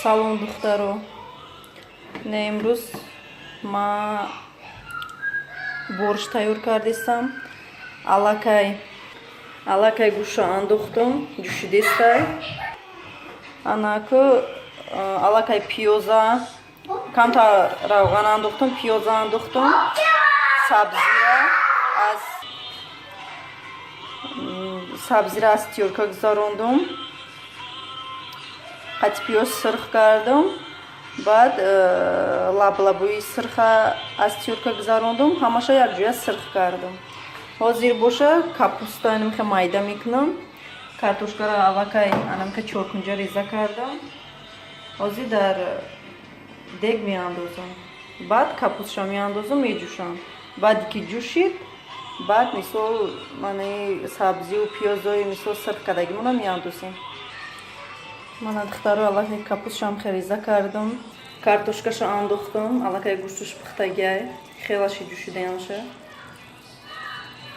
Салом, духтаро. Не, имрӯз ма борщ тайёр кардистам. Аллакай гӯша андохтум, ҷӯшидистай. Анаку аллакай пиёза, камтар равған андохтум, пиёза андохтум, сабзира аз тёрка гузарондум, қати пиёз сирх кардум, баъд лаблабӯи сирха аз тёрка гузарондум, ҳамаша якҷоя сирх кардум. Ҳозир боша, капуста анамихе майда мекунам, картошкаро аллакай анамихе чоркунҷа реза кардам, ҳозир дар дег меандозам, баъд капустша меандозам, меҷӯшам. Баъде ки ҷӯшид, баъд, мисол, манаи сабзию пиёзои, мисол, сирх кардагимонро меандозем. Мана, духтаро, аллакай капустшам реза кардам, картошкаша андохтам, аллакай гӯшташ пухтагиай, хелаши ҷӯшидаянша.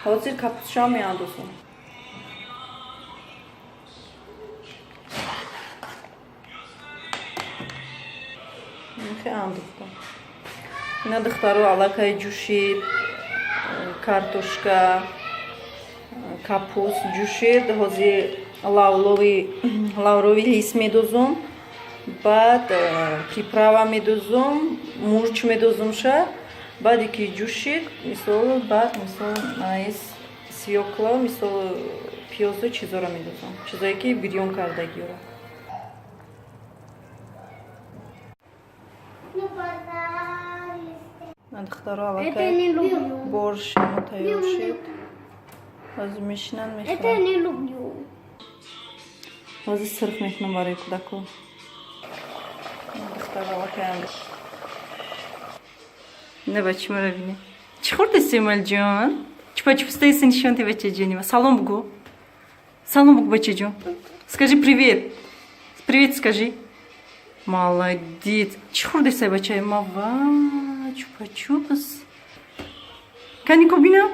Ҳозир капустшам меандозам. Хе андохтам. Ина, духтаро, аллакай ҷӯшид картошка, капуст ҷӯшид. Ҳозир лавровый лист медозум, баъд приправа медозум, мурч медозумша. Баъде ки ҷӯшид, мисол, баъд, мисол, свёкла, мисол, пиёзу чизоро медозам, чизое ки бирён кардагиро. Ну, пожалуйста. Духтаро, Это аллакай не люблю. борщ мо тайёр шуд. Ҳозир мешинанд, Это мехӯранд. не люблю. Ҳозир сирх мекунам барои кӯдако. Духтаро, аллакай не, бачи мара бинед. Чӣ хӯрдеси, Эмалҷон? Чупа-чупс таиси нишон ти, бачаҷони. Салом бугӯ, салом бугӯ, бачаҷон. Скажи привет, привет скажи. Молодец. Чӣ хӯрдесай, бачаи ма? Ва, чупа-чупс. Канико, бинам,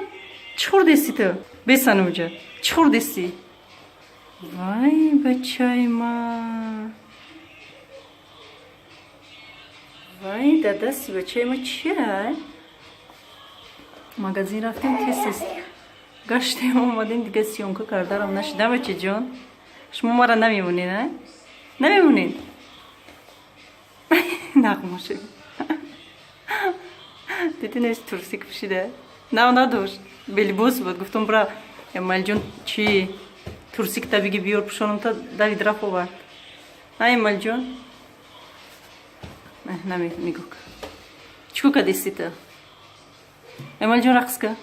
чӣ хӯрдеси ту? Бесануҷа, чӣ хӯрдеси? Вай, бачаи ма, вай, дадаси бачаи ма. Чия? Магазин рафтем, тез гаштем, омадем, дига съёмка кардарам нашида. Бачаҷон, шумо мара намемонед, а? Намемонед? Нағма шуд. Диди, нест, трусик пӯшида нав надошт, белибос буд. Гуфтам, бра, Эмалҷон, чи трусик та биги, биёр, пӯшонам та. Давид рафт, овард. А, Эмалҷон, наме нигоҳ кар, чӣ кор кардеси та? Эмалҷон, рақс ка.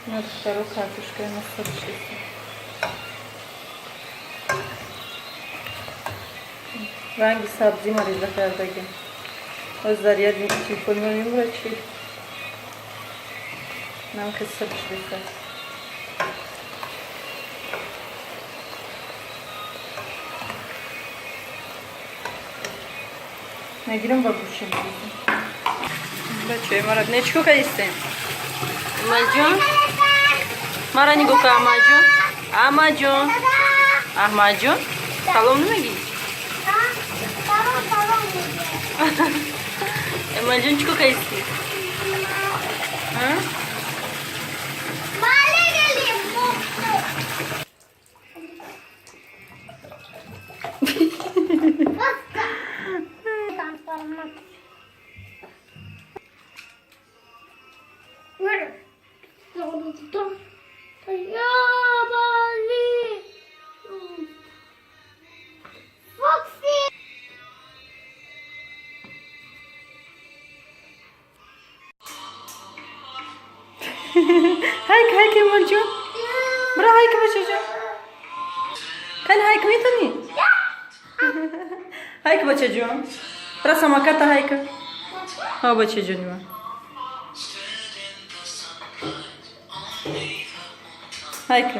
Духтаро, картошкаи ма сирх шуд. Ранги сабзӣ ма реза кардагим. Ҳозир заряд телефони ма мемурад. Чи намхе сирх шудеса. Мегирам ва гӯша мегирам. Бачаи мара не, чӣ кор кардистем? Эмалҷон, мара нигоҳ кар. Аҳмадҷон, Аҳмадҷон, Аҳмадҷон, салом намегӣ? Салом, салом. Эмалҷон, чӣ кор кардисти? А? Маленький мухты. Трансформация. Фокси! Ҳайк, ҳайк, Эмалҷон, бира, ҳайк, бачаҷон. Кани, ҳайк метонӣ? Ҳайк, бачаҷон, бира, самоката ҳайка. Ҳа, бачаҷони ман, ҳайка.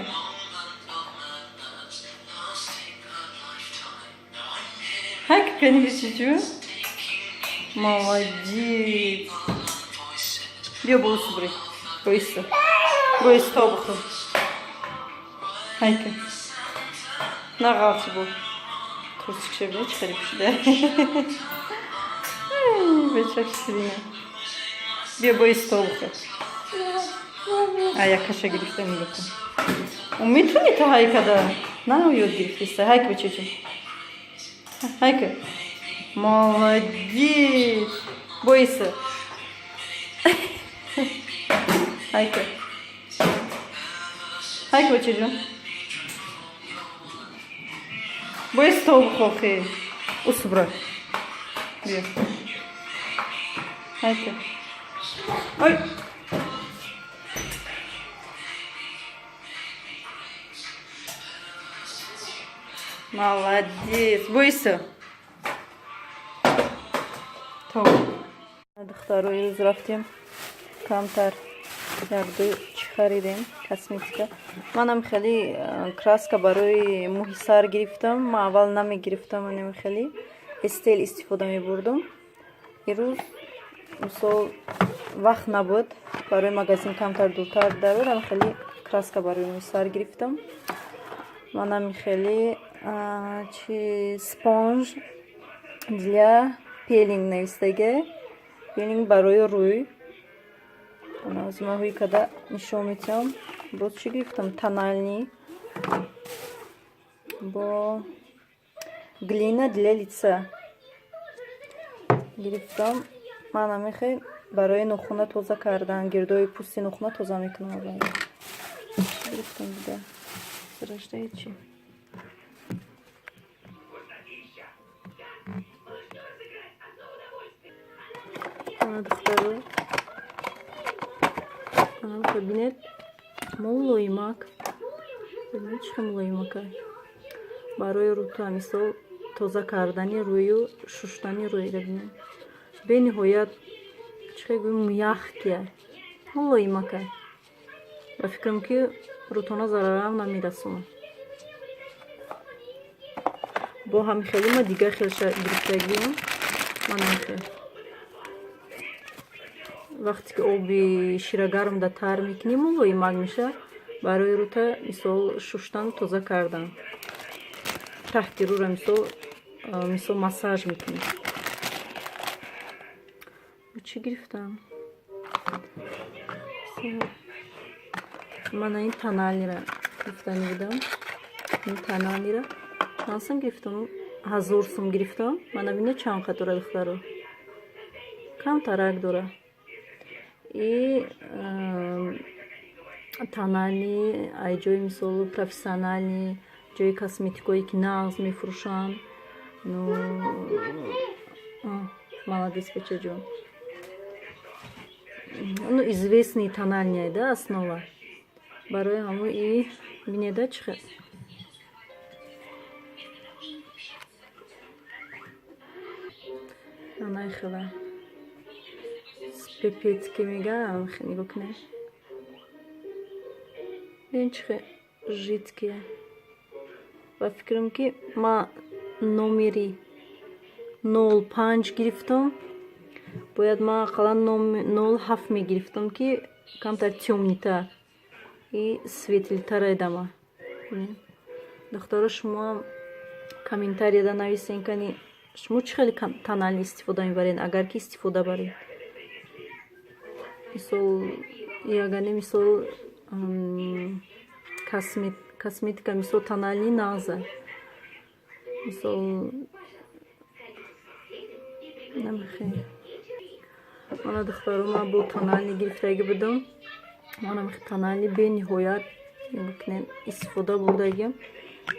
Ҳайка, кани, бачаҷон, молодец. Биё, босу, бирӣ, боиса. Боис то бихӯр. Ҳайка. Нағалти бо. Трусик шебине чӣ хеле пӯшида. Бечак ширина. Биё, боис то бихӯр. А якаша гирифта, нигоҳ кун. Метавонӣ та ҳайкада? На, ёд гирифтиста. Ҳайка, бечаҷон. Ҳайка. Молодец. Бойся. Ҳайка. Ҳайка, бачаҷон. Боис то бихохи. Усубра. Биё. Ҳайка. Ой. Молодец. Бойся. То. Духтаро, ирӯз рафтем, камтар якду чӣ харидем, косметика. Манам хеле краска барои мӯҳи сар гирифтам. Ман аввал намегирифтам, манам хеле Эстел истифода мебурдум. Ирӯз, мисол, вақт набуд, барои магазин камтар дуртар дарорам, хеле краска барои мӯҳи сар гирифтам. Манам хеле чи спонж для пилинг навистаге, пилинг барои рӯй. Ҳои када нишон метиҳам. Боз чӣ гирифтам? Тональный бо глина для лица гирифтам. Ман амихе барои нохуна тоза кардан, гирдои пӯсти нохуна тоза мекунам. Гирифтам дида сарашта ҳечи. Духтаро, бинед, мулоимак, бинед, чӣ мулоимака, барои рӯта, мисол, тоза кардани рӯю шуштани рӯй. Бинед, бениҳоят, чӣ гӯем, мягкия, мулоимака. Ба фикрам, ки рӯтона зарарам намерасонад. Бо ҳами хеле ма дигар хелша гирифтагиам. Манам хел вақте ки оби ширагармда тар мекунӣ, мулоимак меша, барои рӯта, мисол, шуштану тоза кардан, таҳти рӯра, мисол, массаж мекунӣ. Чӣ гирифтам? Мана ин тональный ра гирифтани будам. Ин тональный ра чанд сум гирифтам? 1000 сум гирифтам. Мана бина, чанд қад дора, духтаро, камтарак дора. И тональный ай ҷои, мисол, профессиональный ҷои косметикое ки нағз мефурӯшанд. Ну, молодец, бачаҷон. Ну, известный тональный да, основа барои ҳамун. И бинеда, чӣ хел анай хела пипетки мегӯям. Нигоҳ кунед, бин, чӣ хел жидкие. Ба фикрам, ки ман номери 05 гирифтам, бояд ман ақаллан 07 мегирифтам, ки камтар тёмный тар и светлый тар айдама. Духтаро, шумоам комментарияда нависен, кани шумо чӣ хеле тональный истифода мебаред, агар ки истифода баред. Мисол, ягане, мисол, косметика, мисол, тональный нағза, мисол, намехе. Мана, духтаро, ман бо тональный гирифтагӣ будам. Манам тональный бениҳоят истифода бурдагиам,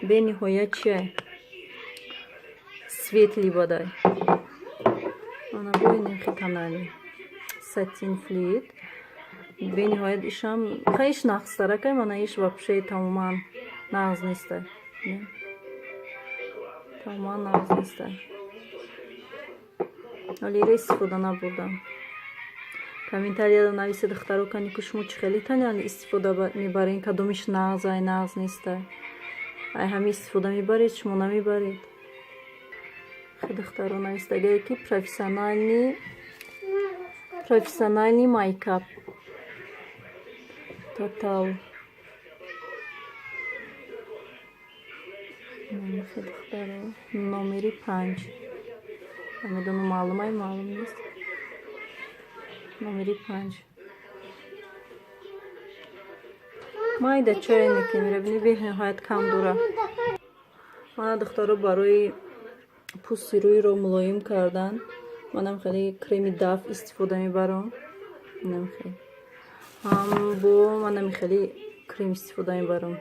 бениҳоят чия светлый бадай. Мана бо инхи тональный сатин флюид, бениҳоят ишам ха, иш нағзтаракай. Мана иш вообще тамоман нағз нестай, тамоман нағз нестай. Ҳоли иро истифода набурдам. Комментарияда нависед, духтаро, кани ку шумо чӣ хеле тональный истифода мебаред, кадомиш нағз, ай нағз нестай, ай ҳами истифода мебаред, шумо намебаред. Духтаро, навистагае ки профессиональный мейкап. Тотал. Духтаро, номери 5. Намедонам, маълумай, маълум нест. Номери 5. Майда чайне ки мира, бини, бениҳоят кам дора. Мана, духтаро, барои пӯсти рӯйро мулоим кардан манам хеле креми Даф истифода мебарам. Ҳам бо манами хеле крем истифода мебарам,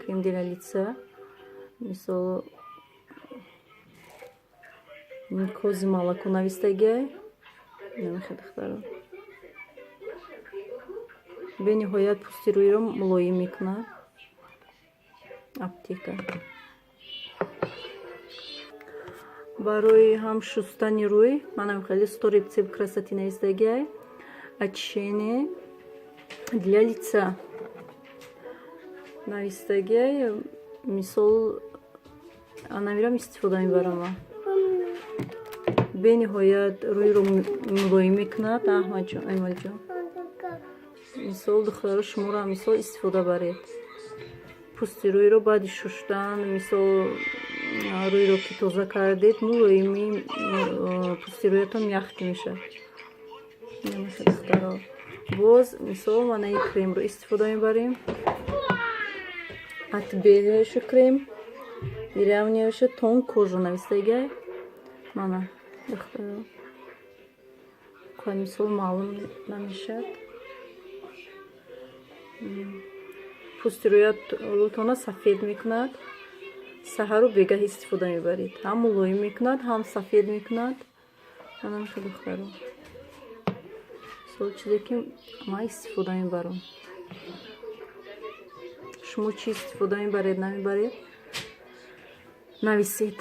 крем для лица, мисол, козье молоко навистагиай. Намехе, духтаро, бениҳоят пӯсти рӯйро мулоим мекунад. Аптека. Барои ҳам шустани рӯй манам хеле 100 рецепт красоты навистагиай, очищение для лица навистагиай. Мисол, анамирам истифода мебарам, бениҳоят рӯйро мулоим мекунад. Аҳмадҷон, Аймалҷон, мисол, духтаро, шуморо мисол истифода баред. Пӯсти рӯйро баъди шуштан, мисол, рӯйро ки тоза кардед, мулоими пӯсти рӯятон мягкий мешавад. Духтаро, боз, мисол, мана ин кремро истифода мебарем, отбеливающий крем, выравнивающий тон кожу навистагиай. Мана, духтаро, мисол, маълум намешавад. Пӯсти рӯятона сафед мекунад. Саҳару бегаҳ истифода мебаред, ҳам мулоим мекунад, ҳам сафед мекунад. Манамша, духтаро, мисол, чизе ки ман истифода мебарам. Шумо чӣ истифода мебаред, намебаред, нависед.